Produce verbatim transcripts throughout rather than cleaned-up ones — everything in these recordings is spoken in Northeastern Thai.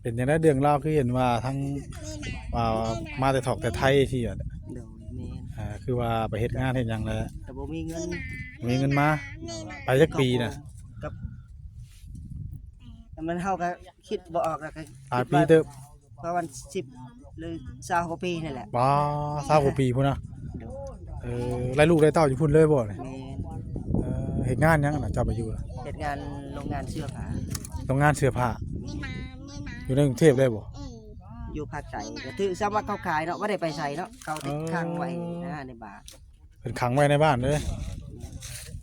เป็นจั่งใดเรื่องราวคือเห็นว่าทั้ง อ่า มาแต่ถอกแต่ไทยที่ว่า โดย แม่น อ่า คือว่าไปเฮ็ดงานเฮ็ดหยังแล้ว แต่บ่มีเงิน บ่มีเงินมา โดย ไปจักปีน่ะ กับ แต่มันเฮาก็คิดบ่ออกแล้วก็ หลายปีเติบ คิดว่าประมาณสิบหรือซาวกว่าปีนี่แหละ ว้า ซาวกว่าปีพุ้นนะ โดย เออ ไล่ลูกไล่เต้าอยู่พุ้นเลยบ่เนี่ย แม่น เออ เฮ็ดงานหยังน่ะ เจ้าไปอยู่น่ะ เฮ็ดงานโรงงานเสื้อผ้า โรงงานเสื้อผ้า อยู่ในกรุงเทพฯเลยบ่ อยู่ภาคใต้ ก็ถือซะว่าเขาขายเนาะ บ่ได้ไปไสเนาะ เขาติด เออ ขังไว้นะในบ้าน เพิ่นขังไว้ในบ้านเลย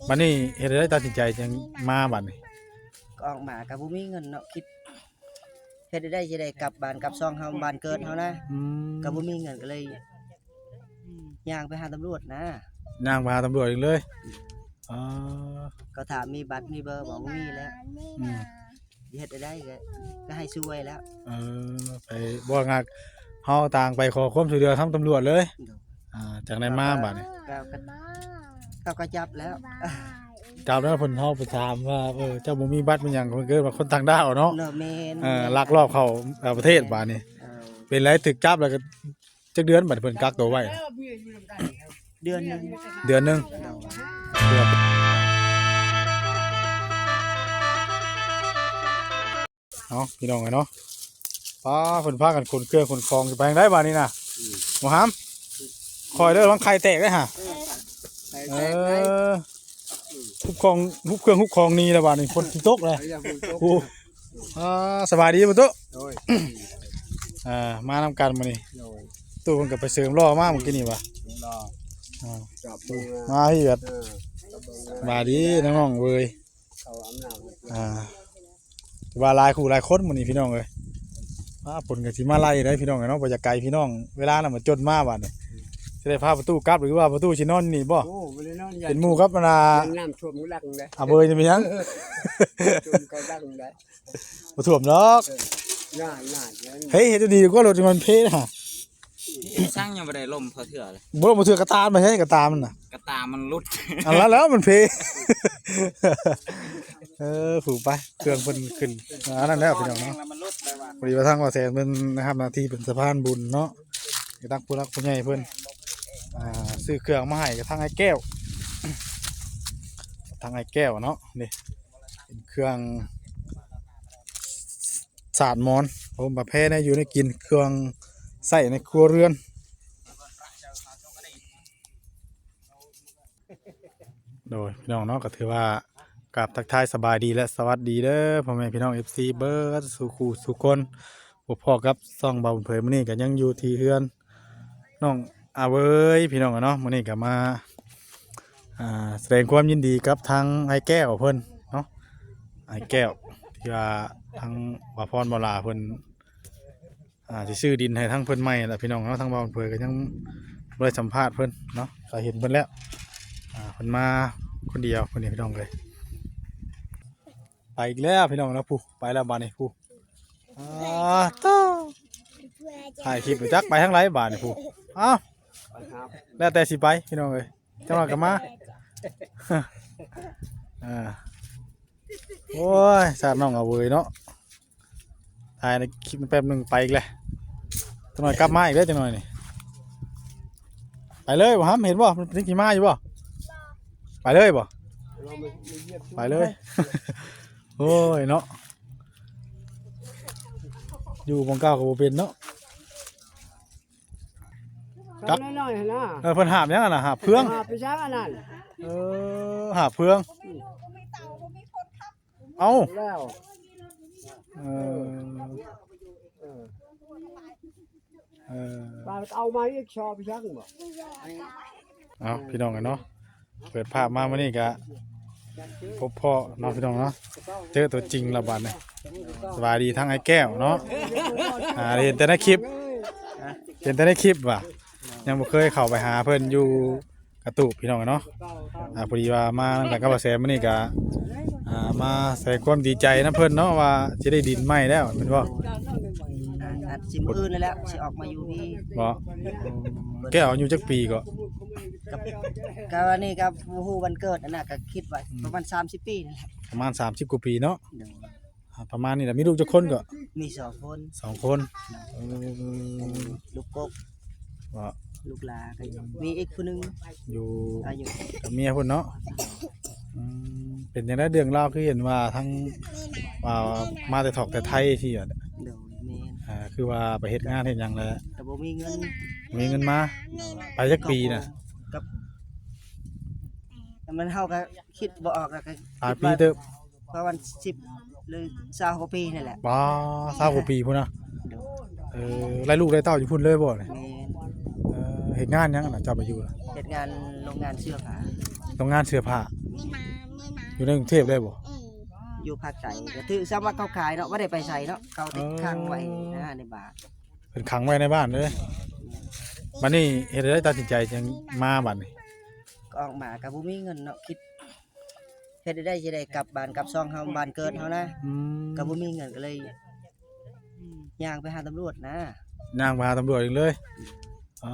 บัดนี้เฮ็ดได้ตัดสินใจจั่งมาบัดนี้ ก็ออกมาก็บ่มีเงินเนาะ คิดเฮ็ดได้สิได้กลับบ้านกลับซองเฮา บ้านเกิดเฮานะ อืม ก็บ่มีเงินก็เลย ย่างไปหาตำรวจนะ ย่างไปหาตำรวจเองเลย อ๋อ ก็ถามมีบัตรมีเบอร์ บอกมีแล้ว อืม เฮ็ดได้ก็ ก็ให้ช่วยแล้ว เออ ไปบ่งัก เฮาต่างไปขอความช่วยเหลือทางตำรวจเลย โดย อ่า จั่งได้มาบัดนี้ ก็ ก็ เขาก็จับแล้ว จับแล้วเพิ่น เฮาไปถามว่า เออ เจ้าบ่มีบัตรมีหยัง เพิ่นก็ว่าคนต่างด้าวเนาะ เนาะ แม่น เออ ลักลอบเข้า เอ่อ ประเทศบัดนี้ เออ เป็นไร ถูกจับแล้วก็ จักเดือนบัดเพิ่นกักตัวไว้ เดือนหนึ่ง เดือนหนึ่ง เดือน เอาพี่น้องเอ้ยเนาะ ป้า เพิ่นพากันขนเครื่องขนของสิไปทางใดบัดนี้น่ะ อืม หมู่หำ คอยเด้อ ระวังไข่แตกเด้อห่า เออ ไข่แตกได้ เออ ฮุบของ ฮุบเครื่องฮุบของหนีแล้วบัดนี้ ฝนสิตกเลย ไอ้ยาฝนตก โอ้ อ่า สบายดีบ่ตุ๊ โดย อ่า มานำกันมื้อนี้ โดย ตุ๊เพิ่นก็ไปเสริมหล่อมาเมื่อกี้นี่ว่ะ เสริมหล่อ อ่า จับมือ มาพี่แบบ เออ สบายดีน้องๆเว้ย เขาอำนาจ อ่า ว่าหลายคู่หลายคนมื้อนี้พี่น้องเอ้ย อ่า เพิ่นก็สิมาไล่ได้พี่น้องเอ้ยเนาะ บ่อยากไกลพี่น้อง เวลาน่ะมันจนมาบัดนี้ สิได้พาประตูกลับ หรือว่าประตูสินอนนี่บ่ โอ้ บ่ได้นอน เป็นหมู่กับอันน่ะ น้ำท่วมหมู่หลังเด้ อ่ะ เบยจะมีหยัง ท่วมเขาหลังเด้ บ่ท่วมดอก เออ น่า น่า เฮ้ย เฮ็ดดีกว่ารถมันเพนะ ช่างยังบ่ได้ลมพอเทื่อเลย บ่ลมพอเทื่อกระตามมัน เฮ้ย กระตามมันน่ะ กระตามมันหลุด อันนั้นแล้วมันเพ เออ ผูกไป เครื่องเพิ่นขึ้น อันนั้นแล้วพี่น้องเนาะ มันหลุดไปว่ะ พอดีว่าทางบ่าวแสนเพิ่นนะครับ หน้าที่เป็นสะพานบุญเนาะ ให้ทางผู้หลักผู้ใหญ่เพิ่น อ่า ซื้อเครื่องมาให้กับทางอ้ายแก้ว ทางอ้ายแก้วเนาะ นี่ เป็นเครื่องสาดหมอน ผมมาแพ้ในอยู่ในกิน เครื่องใช้ในครัวเรือน โดยพี่น้องเนาะ ก็ถือว่ากราบทักทายสบายดีและสวัสดีเด้อ พ่อแม่พี่น้อง เอฟซี เบิดสู่คู่สู่คน พบพ้อกับช่องบ่าวบุญเผย มื้อนี้ก็ยังอยู่ที่เฮือนน้องอาเวย พี่น้องเนาะ มื้อนี้ก็มา อ่า แสดงความยินดีกับทางอ้ายแก้วเพิ่นเนาะ อ้ายแก้ว ที่ว่าทางบ่าวพรบ่าวหล้าเพิ่น อ่า สิซื้อดินให้ทางเพิ่นใหม่ล่ะพี่น้องเนาะ ทางบ่าวบุญเผยก็ยังบ่ได้สัมภาษณ์เพิ่นเนาะ ก็เห็นเพิ่นแล้ว อ่า เพิ่นมาคนเดียว คนนี้พี่น้องเอ้ย ไปอีกแล้วพี่น้องเนาะ ผู้ ไปแล้วบัดนี้ผู้ อ่า โถ่ ถ่ายคลิปไปจักไปทางไหนบัดนี้ผู้ เอ้า แล้วแต่สิไปพี่น้องเอ้ย จังหวะก็มา อ่า โอ้ย สาดน้องอาเวยเนาะ ถ่ายในคลิปแป๊บหนึ่งไปอีกแล้ว จังหน่อยกลับมาอีกแล้วจังหน่อยนี่ ไปเลยบ่ฮัม เห็นบ่ มันยังสิมาอยู่บ่ ไปเลยบ่ ไปเลย โอ้ยเนาะ อยู่หม่องเก่าก็บ่เป็นเนาะ จัก น้อยๆหั่นนะ เออ เพิ่นหาบหยังอะน่ะ หาบเครื่อง หาบไปซักอันนั้น เออ หาบเครื่อง เอ้า แล้ว เออ เออ เออ ว่าเอามาอีกชอบไปซักบ่ เอาพี่น้องกันเนาะ เปิดภาพมามื้อนี้ก็พบพ้อเนาะพี่น้องเนาะ เจอตัวจริงแล้วบัดนี้ สบายดีทั้งอ้ายแก้วเนาะ อ่า เห็นแต่ในคลิป เห็นแต่ในคลิปว่ะ ยังบ่เคยเข้าไปหาเพิ่นอยู่กระตูบพี่น้องเนาะ อ่า พอดีว่ามานำกันกับบ่าวแสนมื้อนี้ก็ อ่า มาแสดงความดีใจนำเพิ่นเนาะ ว่าสิได้ดินใหม่แล้วแม่นบ่ อ่า อาจสิมื้ออื่นนี่แหละ สิออกมาอยู่พี่ บ่ แก้วอายุจักปีก็ กับ กับอันนี้ก็บ่ฮู้วันเกิดอันน่ะ ก็คิดว่า อืม ประมาณสามสิบปีนั่นแหละ ประมาณสามสิบกว่าปีเนาะ โดย อ่า ประมาณนี้แหละ มีลูกจักคนก็ มีสองคน สองคนเออ ลูกกก ว่า ลูกหลาก็มีอีกผู้หนึ่ง อยู่ อายุ กับเมียพุ่นเนาะอืมเป็นจังได๋เรื่องราวคือเห็นว่าทั้งว่ามาแต่ถอกแต่ไทยที่ว่า โดยแม่น อ่าคือว่าไปเฮ็ดงานเฮ็ดหยังแล้ว แต่บ่มีเงิน มีเงินมาไปจักปีน่ะ กับมันเฮาก็คิดบ่ออกแล้วก็ หลายปีเติบ ประมาณสิบหรือซาวกว่าปีนี่แหละ บ่ซาวกว่าปีพุ่นนะ โดย เออไล่ลูกไล่เต้าอยู่พุ่นเลยบ่เนี่ย แม่น เออเฮ็ดงานหยังน่ะเจ้าไปอยู่น่ะ เฮ็ดงานโรงงานเสื้อผ้า โรงงานเสื้อผ้าอยู่ในกรุงเทพฯได้บ่ อยู่ภาคใต้ก็ถือซะว่าเขาขายเนาะบ่ได้ไปไสเนาะเขาติดค้างไว้นะในบ้าน เพิ่นขังไว้ในบ้านเลยบัดนี้เฮ็ดได้ตัดสินใจจังมาบัดนี้ ก็ออกมาก็บ่มีเงินเนาะคิดเฮ็ดได้จะได้กลับบ้านกลับซองเฮาบ้านเกิดเฮานะ อืม ก็บ่มีเงินก็เลยย่างไปหาตำรวจนะ ย่างไปหาตำรวจเองเลยอ๋อ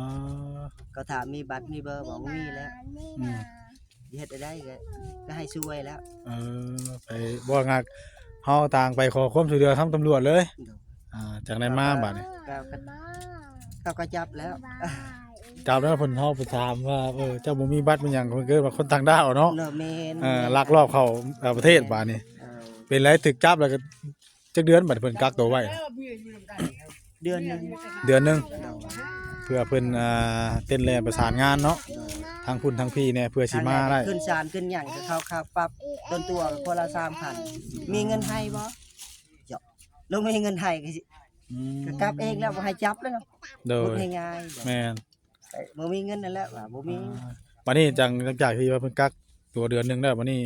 ก็ถามมีบัตรมีเบอร์บอกมีแล้ว อืม เฮ็ดได้ก็ก็ให้ช่วยแล้ว เออไปบ่งักเฮาต่างไปขอความช่วยเหลือทางตำรวจเลยอ่าจังได้มาบัดนี้ ก็ก็เขาก็จับแล้ว จับแล้วเพิ่นเฮาไปถามว่าเออเจ้าบ่มีบัตรมีหยังเพิ่นก็ว่าคนต่างด้าวเนาะ เนาะแม่น เออลักลอบเข้าเอ่อประเทศบัดนี้ เออ เป็นไรถูกจับแล้วก็จักเดือนบัดเพิ่นกักตัวไว้ เดือนหนึง เดือนหนึงเพื่อเพิ่นอ่าเต้นแลประสานงานเนาะทั้งพุ่นทั้งพี่เนี่ยเพื่อสิมาได้ ขึ้นศาลขึ้นหยังก็เขาค่าปรับต้นตัวคนละสามพันมีเงินให้บ่เจาะลงมีเงินให้ก็สิ อืม ก็กลับเองแล้วบ่ให้จับแล้วเนาะ โดย พูดง่ายๆ แม่น บ่มีเงินนั่นแหละว่าบ่มี อ่าบัดนี้จังหลังจากที่ว่าเพิ่นกักตัวเดือนหนึงแล้วบัดนี้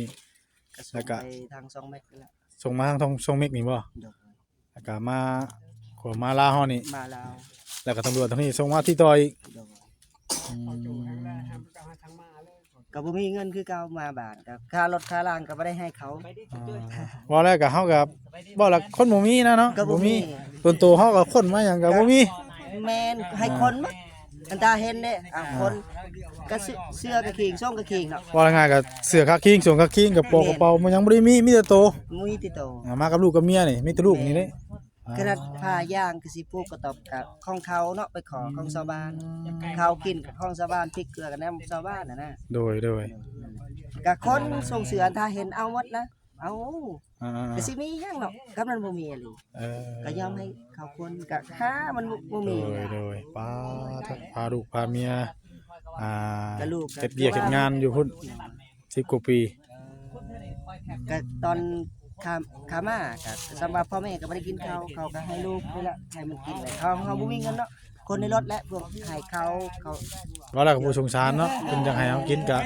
ก็ส่ แล้ ง วก็ ไปทางซองแม็กนั่นแหละ ส่งมาทางทางช่องเมกนี่บ่ โดย แล้วก็มาขอมาลาวเฮานี่ มาลาว แล้วก็ตำรวจทางนี้ส่งมาที่ต่ออีก โดย อืม ก็บ่มีเงินคือเก่ามาบ้านก็ค่ารถค่าล่างก็บ่ได้ให้เขา อ่าว่าแล้วก็เฮาก็บ่ละคนบ่มีนะเนาะ ก็บ่มี ต้นโตเฮาก็คนมาหยังก็บ่มี แม่นให้คนมาอันตาเห็นเด้อ่ะคนก็เสื้อเสื้อกะคิงส่งกะคิงเนาะ ว่าง่ายก็เสื้อขาคิงส่งขาคิงกระเป๋ากระเป๋ามันยังบ่ได้มีมีแต่โต มุ้ยติดโต อ่ามากับลูกกับเมียนี่มีแต่ลูกนี่เด้ ขนาดผ้ายางก็สิปลูกกระตอบกับของเขาเนาะไปขอของชาวบ้านเขากินกับของชาวบ้านพริกเกลือกับน้ำชาวบ้านน่ะนะ โดยโดย ก็คนส่งเสื้ออันตาเห็นเอาหมดนะเอา อ่า ก็สิมีหยังเนาะกำนั้นบ่มีอีหลี เออ ก็ยอมให้เขาคนก็ค่ามันบ่มี โดยโดยป้าดพาลูกพาเมียอ่า ก็ลูกก็ เฮ็ดเวียกเฮ็ดงานอยู่พุ่นสิบกว่าปี ก็ตอนขาขามาก็สำหรับพ่อแม่ก็บ่ได้กินข้าวเขาก็ให้ลูกนี่แหละให้มันกินเลยเขาเขาบ่มีเงินเนาะคนในรถและพวกให้เขาเขา ว่าแล้วก็ผู้สงสารเนาะเพิ่นอยากให้เฮากินก็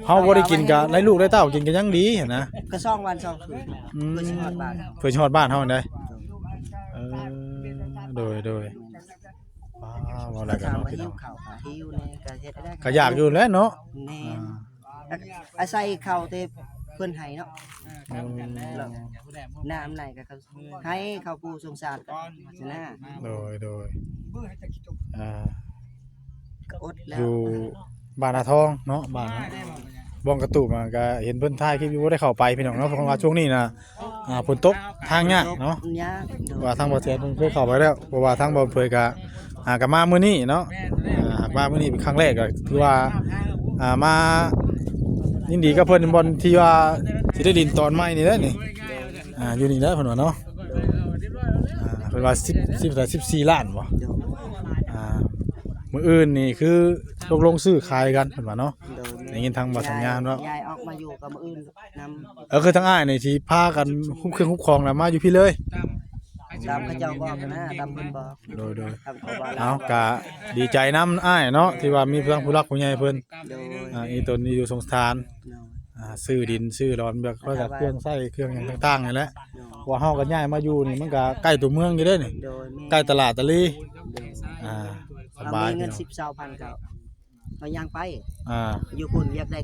เฮาบ่ได้กินก็ให้ลูกให้เต้ากินก็ยังดีหั้นนะ ก็สองวันสองคืน อืม เพื่อสิฮอดบ้าน เพื่อสิฮอดบ้านเฮาได้เออโดยโดยว้าวว่าแล้วก็ ถาม เนาะ ว่า พี่ หิ น้ ว อง ข้าวก็หิวแน่ก็เฮ็ดได้ ก็อยากอยู่แหล้วเนาะ แน่ อ่า อาศัยข้าวแต่เพิ่นให้เนาะ อืม น้ำไหนก็เขาให้เขาผู้สงสารก็นะ โดยโดยอ่า ก็อดแล้ว อยู่บ้านนาทองเนาะบ้านนาบ้องกระตูบมาก็เห็นเพิ่นถ่ายคลิปอยู่บ่ได้เข้าไปพี่น้องเนาะเพราะว่าช่วงนี้นะอ่าฝนตกทางยากเนาะ ยากโดย ว่าทางบ่าวแสนเพิ่นเคยเข้าไปแล้วเพราะว่าทางบ่าวเผยก็อ่าก็มามื้อนี้เนาะอ่าหากมามื้อนี้เป็นครั้งแรกก็ถือว่าอ่ามายินดีกับเพิ่นบ่อนที่ว่าสิได้ดินตอนใหม่นี่แหละนี่อ่าอยู่นี่แหละเพิ่นว่าเนาะอ่าเพิ่นว่าสิบ สิบ สิบสี่ล้านบ่ โดย อ่ามื้ออื่นนี่คือตกลงซื้อขายกันเพิ่นว่าเนาะ โดย ได้ยินทางบ่าวสัญญาเนาะ ย้ายออกมาอยู่กับมื้ออื่นนำ เออคือทางอ้ายนี่สิพากันฮุบเครื่องฮุบของแล้วมาอยู่พี่เลย ตามเขาเจ้าบอกนะตามเพิ่นบอก โดยโดย ตามเขาบอก เอากะดีใจนำอ้ายเนาะที่ว่ามีเพิ่นผู้รักผู้ใหญ่เพิ่น โดย อ่าอีตนนี้อยู่สงสาร โดย อ่าซื้อดินซื้อดอนแบบว่าเครื่องใช้เครื่องหยังต่างๆนี่แหละ โดย ว่าเฮาก็ย้ายมาอยู่นี่มันก็ใกล้ตัวเมืองอยู่เด้นี่ โดยแม่ ใกล้ตลาดตะลี โดย อ่าส เรา บาย มีเงินสิบสองพันก็เขาย่างไป อ่า อยู่คุณอยากได้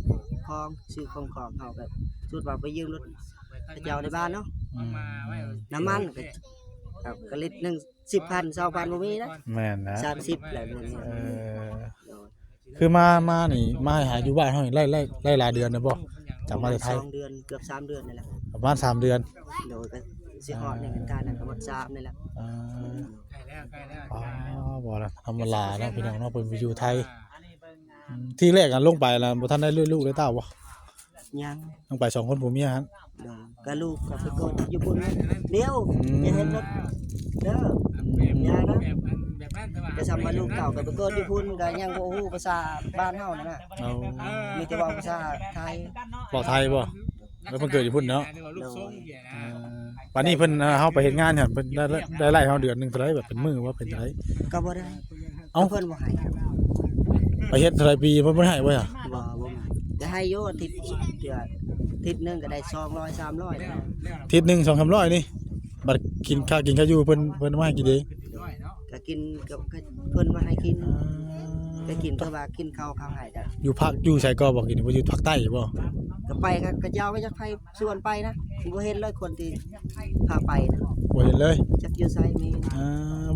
ของซื้อของของเขาแบบสุดว่าไปยืมรถเจ้าในบ้านเนาะ อืม น้ำมันก็ครับก็ลิตรหนึ่งสิบพันสองพันบ่มีนะ แม่นนะ สามสิบแล้วเดี๋ยวนี้ เออคือมามานี่มาหาอยู่บ้านเฮานี่ไล่ไล่ไล่หลายเดือนแล้วบ่จากมาจากไทย สองเดือนเกือบสามเดือนนี่แหละ ประมาณสามเดือน โดยก็ สิฮอดหนึ่งกันนั่นก็ฮอดสามนี่แหละ อ่า ใกล้แล้ว ใกล้แล้ว อ๋อ บ่ละธรรมดาเนาะพี่น้องเนาะ เพิ่นไปอยู่ไทย อืม ทีแรกอะลงไปแล้วบ่ทันได้ลูกได้เต้าบ่ ยัง ลงไปสองคนผัวเมียหั่น โดย ก็ลูกก็ไปกดอยู่พุ่นเดียว อืม อย่าเห็นรถเด้อ อย่านะ ก็ซ้ำว่าลูกเต้าก็ไปกดอยู่พุ่น ก็ยังบ่ฮู้ภาษาบ้านเฮานั่นน่ะ เอา มีแต่เว้าภาษาไทย เว้าไทยบ่ แล้วเพิ่นเกิดอยู่พุ่นเนาะ โดย เออ บัดนี้เพิ่น เอ่อ เฮาไปเฮ็ดงานหั่น เพิ่นได้ ได้ไล่เฮาเดือนหนึ่งเท่าไหร่ แบบเป็นมื้อว่าเป็นเท่าไหร่ ก็บ่ได้ เอ้า เพิ่นบ่ให้ ไปเฮ็ดเท่าไหร่ปี เพิ่นบ่ให้บ่อะ บ่ บ่ให้ จะให้อยู่อาทิตย์เดือน อาทิตย์หนึ่งก็ได้สองร้อย สามร้อยนะ อาทิตย์หนึ่ง สองสามร้อยนี่ บัดกินข้าวกินข้าวอยู่ เพิ่น เพิ่นบ่ให้กินเด้ ก็กินกับ เพิ่นมาให้กิน อ่า ก็กิน เพิ่นว่ากินข้าว ข้าวให้จ้ะ อยู่ภาค อยู่ไสก็บ่กิน บ่อยู่ภาคใต้บ่ ก็ไปก็ ก็เจ้าก็อยากไปชวนไปนะ บ่เห็นเลยคนที่พาไปนะ บ่เห็นเลย จักอยู่ไสมี อ่า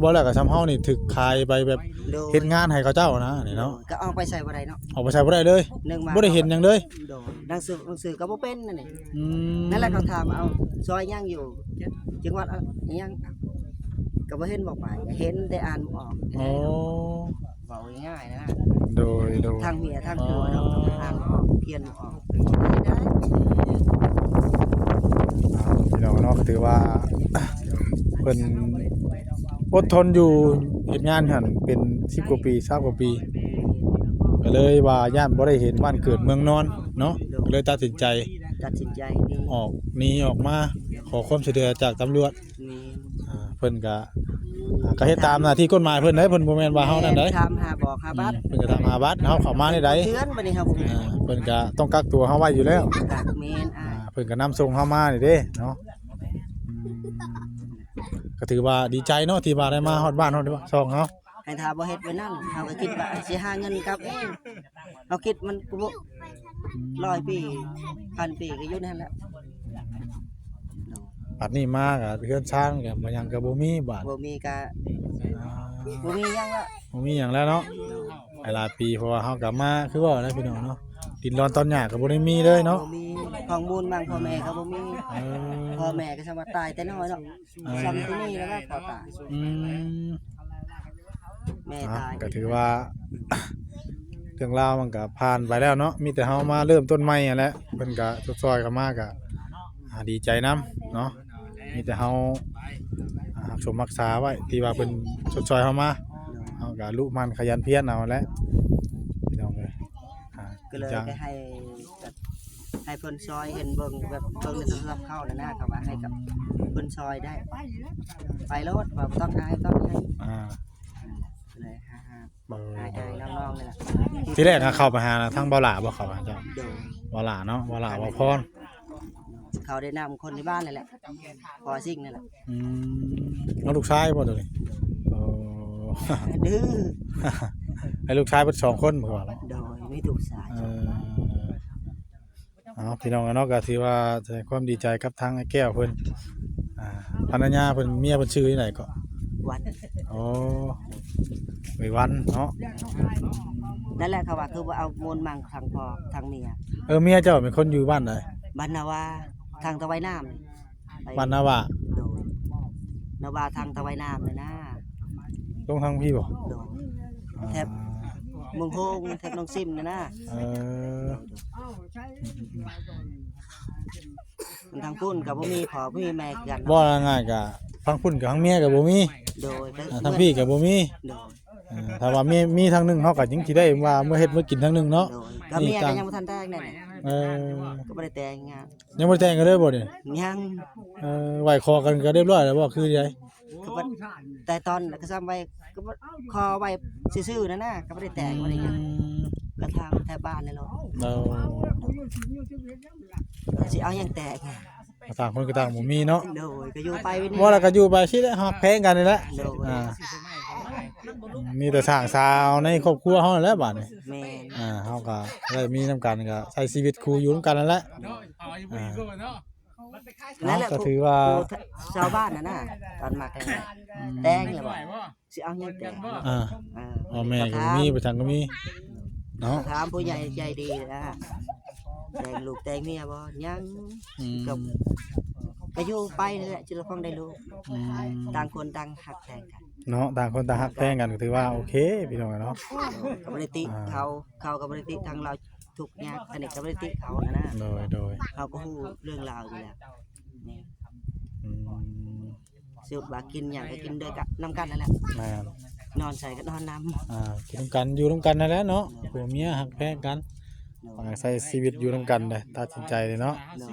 บ่แล้วก็ซ้ำเฮานี่ถูกขายไปแบบ โดย เฮ็ดงานให้เขาเจ้านะนี่เนาะ ก็ออกไปไสบ่ได้เนาะ ออกไปไสบ่ได้เลย นึกว่า บ่ได้เห็นหยังเลย โดย หนังสือ หนังสือก็บ่เป็นนั่นนี่ อืม นั่นแหละเขาถาม เอา ซอยยังอยู่ จังหวัดอะ ยัง ก็บ่เห็นบอกไป เห็นแต่อ่านบ่ออก อ๋อ เว้าง่ายๆนะ โดย โดย ทางเมียทางผัวเนาะ อ๋อ อ่านบ่ออก เขียนบ่ออก ได้ อ่า พี่น้องเนาะ ก็ถือว่า เพิ่นอดทนอยู่เฮ็ดงานหั่นเป็นสิบกว่าปี ซาวกว่าปี ก็เลยว่าย้านบ่ได้เห็นบ้านเกิดเมืองนอนเนาะ ก็เลยตัดสินใจ ตัดสินใจหนี ออก หนีออกมา ขอความช่วยเหลือจากตำรวจ แม่น อ่า เพิ่นก็ อ่า ก็เฮ็ดตามหน้าที่กฎหมายเพิ่นเด้ เพิ่นบ่แม่นว่าเฮานั่นเด้ ถามหาบอกหาบัตร อืม เพิ่นก็ถามหาบัตร เฮาเข้ามาได้ใด เทือนบัดนี้ครับ อ่า เพิ่นก็ต้องกักตัวเฮาไว้อยู่แล้ว กัก แม่น อ่า อ่า เพิ่นก็นำส่งเฮามานี่เด้เนาะ อืม ก็ถือว่าดีใจเนาะ ที่ว่าได้มาฮอดบ้านฮอดช่องเฮา ให้ถ้าบ่เฮ็ดไว้นั่น เฮาก็คิดว่าสิหาเงินกลับเอง เฮาคิดมันก็บ่ ร้อยปี พันปีก็อยู่นั่นแหละ บัดนี้มาก็เฮือนซานก็บ่หยังก็บ่มีบาด บ่มีก็ อ่า บ่มีหยังละ บ่มีหยังแล้วเนาะ หลายๆปี เพราะว่าเฮาก็มาคือว่านะพี่น้องเนาะ ดินดอนตอนหญ้าก็บ่ได้มีเลยเนาะ บ่มี ของมูลมังพ่อแม่ก็บ่มี เออ พ่อแม่ก็สามารถตายแต่น้อยเนาะ เออ ซ้ำที่นี่แล้วก็พอตาย อืม แม่ตาย อ่ะ ก็ถือว่า เรื่องราวมันก็ผ่านไปแล้วเนาะ มีแต่เฮามาเริ่มต้นใหม่หั่นแหละ เพิ่นก็ชดช่อยเข้ามาก็ อ่า ดีใจนำเนาะ มีแต่เฮา อ่า ฮักสมรักษาไว้ ที่ว่าเพิ่นชดช่อยเฮามา เฮาก็ลุหมั่นขยันเพียรเอาแหละ พี่น้องเอ้ย อ่า ก็เลย จ้ะ ไปให้แบบ ให้เพิ่นซอย เห็นเบิ่งแบบเบิ่งในโทรศัพท์เขานั่นนะ เขาว่าให้กับเพิ่นซอยได้ ไปโลด ว่าบ่ต้องอาย บ่ต้องอาย อ่า อืม เลยฮ่าๆ เออ อายๆ น้องๆ นี่แหละ ทีแรกอะเข้าไปหาทางบ่าวหลาบ่ เข้าไปหาเจ้า โดย บ่าวหลาเนาะ บ่าวหลา บ่าวพร เขาได้นำคนในบ้านนั่นแหละ พอสิ่งนั่นแหละ อืม แล้วลูกชายบ่ตัวนี้ โอ้ ดื้อ ให้ลูกชายเบิดสองคนบ่ว่าแล้ว โดย มีลูกชาย เออ เอาพี่น้องเนาะ ก็ถือว่าแสดงความดีใจกับทางไอ้แก้วเพิ่น อ่า ภรรยาเพิ่น เมียเพิ่นชื่อจั่งใด๋ก็ วัน โอ้ ไอ้วันเนาะ นั่นแหละเขาว่าคือว่าเอามูลมังทางพ่อทางเมีย เออ เมียเจ้าเป็นคนอยู่บ้านใด๋ บ้านนาวา ทางตะไวน้ำ บ้านนาวา โดย นาวาทางตะไวน้ำเลยนะ ลงทางพี่บ่ โดย อ่า แถบเมืองโฮง แถบหนองซิมนี่นะ เออ มันทางพุ่นก็บ่มีพ่อบ่มีแม่คือกัน ว่าง่ายๆ ก็ทางพุ่นกับทางเมียก็บ่มี โดย อ่า ทางพี่ก็บ่มี โดย เออ ถ้าว่ามี มีทางหนึ่ง เฮาก็ยังสิได้ว่าเมื่อเฮ็ดเมื่อกินทางหนึ่งเนาะ โดย ก็เมียก็ยังบ่ทันแต่งนั่นแหละ เออ ก็บ่ได้แต่งงาน ยังบ่ได้แต่งกันเลยบ่เนี่ย ยัง เออ ไหว้ขอกันก็เรียบร้อยแล้วบ่ คือได๋ ก็บ่ แต่ตอนก็ซ้ำไว้ ก็บ่ ขอไว้ซื่อๆ นั่นนะ ก็บ่ได้แต่ง บ่ได้หยัง อืม ก็ถามแถวบ้านนี่แหละ เออ สิเอาหยังแต่ง ต่างคนก็ต่างบ่มีเนาะ โดย ก็อยู่ไปวิน บ่แล้วก็อยู่ไปสิแหละ ฮักแพงกันนี่แหละ โดย อ่า มีแต่สร้างสาวในครอบครัวเฮานั่นแหละบัดนี้ แม่น อ่า เฮาก็ได้มีนำกันก็ใช้ชีวิตคู่อยู่นำกันนั่นแหละ อ่า นั่นแหละ ก็ถือว่า ผู้ ผู้ชาวบ้านน่ะนะ ตอนมาแต่ง อืม แต่งแล้วบ่ สิเอาหยังแต่ง อ่า เออ พ่อแม่ก็มี ไปทางก็มี เนาะ ถามผู้ใหญ่ใจดีนะ แต่งลูกแต่งเมียบ่ ยัง อืม กับ ก็อยู่ไปนี่แหละ จุลพงษ์ได้ลูก อืม ต่างคนต่างฮักแพงกัน เนาะ ต่างคนต่างฮักแพงกันก็ถือว่าโอเคพี่น้องเนาะ ก็บ่ได้ติ อ่า เขาเขาก็บ่ได้ติทางเรา ทุกข์ยากอันนี้ก็บ่ได้ติเขานะนะ โดยโดย เขาก็ฮู้เรื่องราวอยู่แล้วนี่ อืม สิว่ากินหยังก็กินด้วยกันนำกันนั่นแหละ แม่น นอนใส่ก็นอนนำ อ่า กินนำกันอยู่นำกันนั่นแหละเนาะผัวเมียฮักแพงกัน เนาะ อ่าใช้ชีวิตอยู่นำกันเลยตัดสินใจเลยเนาะ เนาะ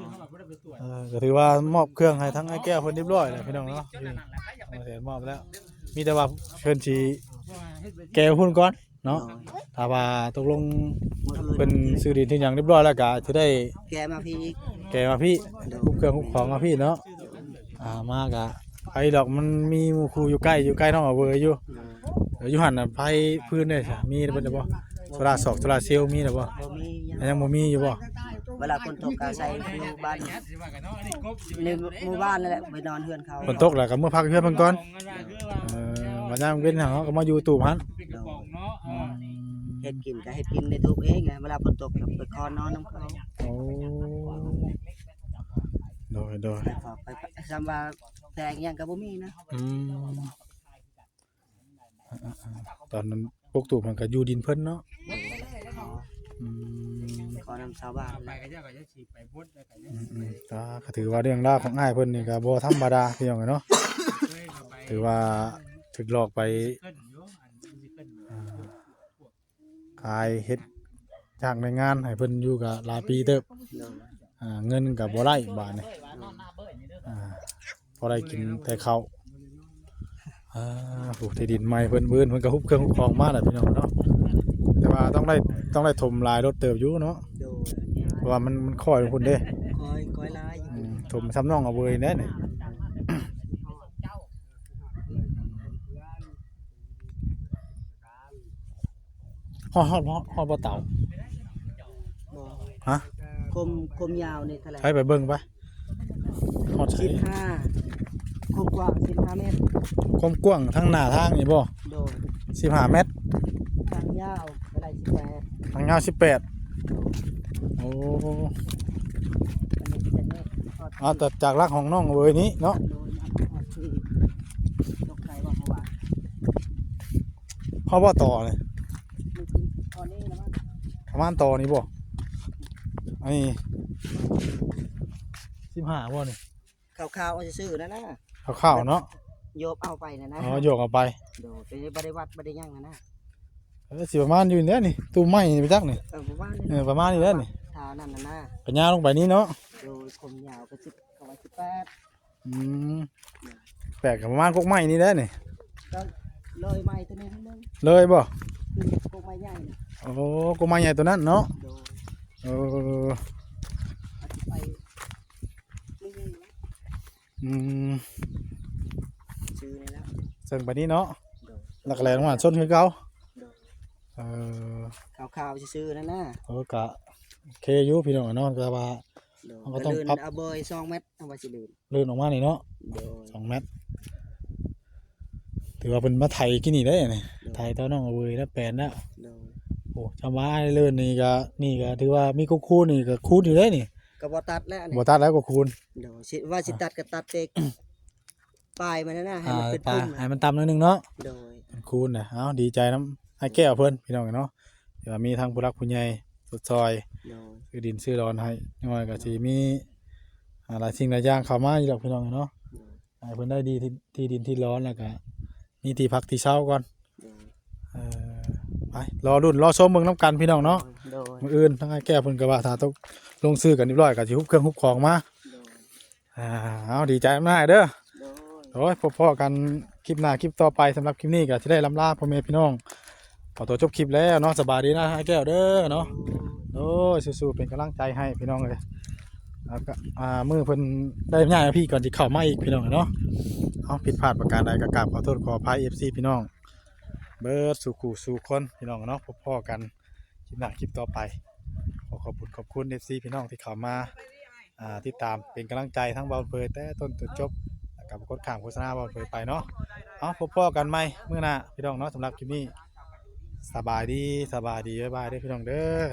เออก็ถือว่ามอบเครื่องให้ทั้งไอ้แก้วเพิ่นเรียบร้อยแล้วพี่น้องเนาะนี่เอาเสร็จมอบแล้ว มีแต่ว่าเพิ่นสิแก้วพุ่นก่อนเนาะ ถ้าว่าตกลง มื้ออื่น เป็นซื้อดินที่หยังเรียบร้อยแล้วก็สิได้ แกมาพี่อีก แก้วมาพี่ เนาะ คุบเครื่องคุบของมาพี่เนาะ อ่า มากะไปดอกมันมีหมู่คู่อยู่ใกล้อยู่ใกล้น้องเอาเบอร์อยู่ เนาะ เดี๋ยวอยู่หั่นน่ะไฟพื้นเด้ซะมีแล้วบ่ โซล่าร์ซอก โซล่าร์เซลล์มีแล้วบ่ บ่มีหยัง ยังบ่มีอยู่บ่ เวลาฝนตกก็ใส่อยู่บ้านในหมู่บ้านนั่นแหละไปนอนเฮือนเขา ฝนตกแล้วก็เมื่อพักเฮือนเพิ่นก่อน เออวันยามเว้นเฮาก็มาอยู่ตูบหั่น โดย อืม เฮ็ดกินก็เฮ็ดกินในตูบเองไงเวลาฝนตกก็ไปคอนนอนนำเขา โอ้โดยโดย ไปขอไปไปซ้ำว่าแตกหยังก็บ่มีนะ อืมตอนนั้นปลูกตูบมันก็อยู่ดินเพิ่นเนาะ อืม ขอนำชาวบ้าน ไปก็เจ้าก็จะสิไปบดแล้วก็ อืมอืมก็ก็ถือว่าเรื่องราวของอ้ายเพิ่นนี่ก็บ่ธรรมดาพี่น้องเนาะ เคยเข้าไป ถือว่าถูกหลอกไป ขึ้นอยู่อันนี้สิขึ้นอยู่ อ่าขายเฮ็ดจ้างแรงงานให้เพิ่นอยู่ก็หลายปีเติบ โดย อ่าเงินก็บ่ได้บาดนี้อ่าพอได้กินแต่ข้าวอ่าปลูกที่ดินใหม่เพิ่นมื้ออื่นเพิ่นก็ฮุบเครื่องฮุบของมาแหละพี่น้องเนาะ แต่ว่าต้องได้ต้องได้ถมหลายรถเติบอยู่เนาะ โดย เพราะว่ามันมันค่อยลงพุ้นเด้ คอยคอยลายอยู่ อืมถมซ้ำน้องเอาเบยแน่นี่ฮอดฮอดฮอดฮอดบ่เต่า บ่ ฮะ คมคมยาวนี่เท่าไหร่ ใช้ไปเบิ่งไปฮอดใส สิบห้าคมกว้างสิบห้าเมตร ความกว้างทางหน้าทางนี่บ่ โดย สิบห้าเมตร ทางยาวเท่าไหร่สิบแปด ทางยาวสิบแปดโอ้ อันนี้เป็นนี่ทอด เอาแต่จากหลักของน้องเบยนี้เนาะ โดยทอดที่ตกใจว่าเขาว่า ฮอดบ่ต่อนี่ มันคือตอนนี้นะมัน ประมาณต่อนี้บ่อันนี้สิบห้าบ่นี่ ข่าวๆเอาซื่อๆนั่นนะ คร่าวๆเนาะ โยบเอาไปนะนะ อ๋อโยกเอาไป โดยไปบ่ได้วัดบ่ได้หยังนะนะ เออสิประมาณอยู่นี่แหละนี่ตู้ไม้นี่ไปจักนี่ เออประมาณนี้ เออประมาณนี้แหละนี่ ทานั่นนะนะ ก็ยาวลงไปนี้เนาะ โดยคมยาวก็สิบเขาว่าสิบแปด อืมแปดก็ประมาณกกไม้นี่แหละนี่ ก็เลยไม้ตัวนี้นิดนึง เลยบ่ คือกกไม้ใหญ่นะ โอ้กกไม้ใหญ่ตัวนั้นเนาะ โดย เออ เอาไปนี่ อืม ซื้อนี่แล้ว เซิงไปนี่เนาะ โดย หลักแหลงมาส้นคือเก่า โดย เออ ข่าวๆซื่อๆนั่นนะ เออกะโอเคอยู่พี่น้องเนาะแต่ว่า โดย มันก็ต้อง เลื่อน ปรับ เอาเบอร์สองเมตรเอาไว้สิเลื่อน เลื่อนออกมานี่เนาะ โดย สองเมตร ถือว่าเป็นมาไถกี่นี่ได้นี่ไถตอนน้องเอาเวยแล้วแปลนแล้ว โดย โอ้ชาวบ้านเลื่อนนี่ก็นี่ก็ถือว่ามีก็คูณนี่ก็คูณอยู่ได้นี่ ก็บ่ตัดแล้วนี่ บ่ตัดแล้วก็คูณ โดยสิว่าสิตัดก็ตัดเต็กปลายมันนะนะให้ อ่า มันเป็น ปลา พุ่ม ให้มันต่ำหน่อยหนึงเนาะ โดย มันคูณนะเอ้าดีใจนำไอ้แก้วเพิ่นพี่น้องเนาะเดี๋ยวมีทางผู้รักผู้ใหญ่สดซอย โดย ซื้อดินซื้อดอนให้น้อยก็สิมีอ่าหลายสิ่งหลายอย่างเข้ามาอยู่ดอกพี่น้องเนาะให้เพิ่นได้ดีที่ที่ดินที่ดอนแล้วก็มีที่พักที่เช้าก่อน โดย เออไปรอรุ่นรอชมเบิ่งน้ำกันพี่น้องเนาะ โดย มื้ออื่นทางไอ้แก้วเพิ่นก็ว่าถ้าตกลงซื้อกันเรียบร้อยก็สิฮุบเครื่องฮุบของมา โดย อ่าเอาดีใจนำหลายเด้อ โดย โอ้ยพบพ้อกันคลิปหน้าคลิปต่อไปสำหรับคลิปนี้ก็สิได้ล่ำลาพ่อแม่พี่น้องขอตัวจบคลิปแล้วเนาะสบายดีนะไอ้แก้วเด้อเนาะโอ้ยสู้ๆเป็นกำลังใจให้พี่น้องเลยแล้วก็อ่ามื้อเพิ่นได้ย้ายมาพี่ก่อนสิเข้ามาอีกพี่น้องเนาะเอาผิดพลาดประการใดก็กราบขอโทษขออภัย เอฟซี พี่น้องเบิดสู่คู่สู่คนพี่น้องเนาะพบพ้อกันคลิปหน้าคลิปต่อไปขอขอบคุณขอบคุณ เอฟซี พี่น้องที่เข้ามา อ่าติดตามเป็นกำลังใจทั้งบ่าวเผยแต่ต้นจนจบแล้วก็บ่กดข้ามโฆษณาบ่าวเผยไปเนาะเอาพบพ้อกันใหม่มื้อหน้าพี่น้องเนาะสำหรับคลิปนี้สบายดีสบายดีบ๊ายบายเด้อพี่น้องเด้อ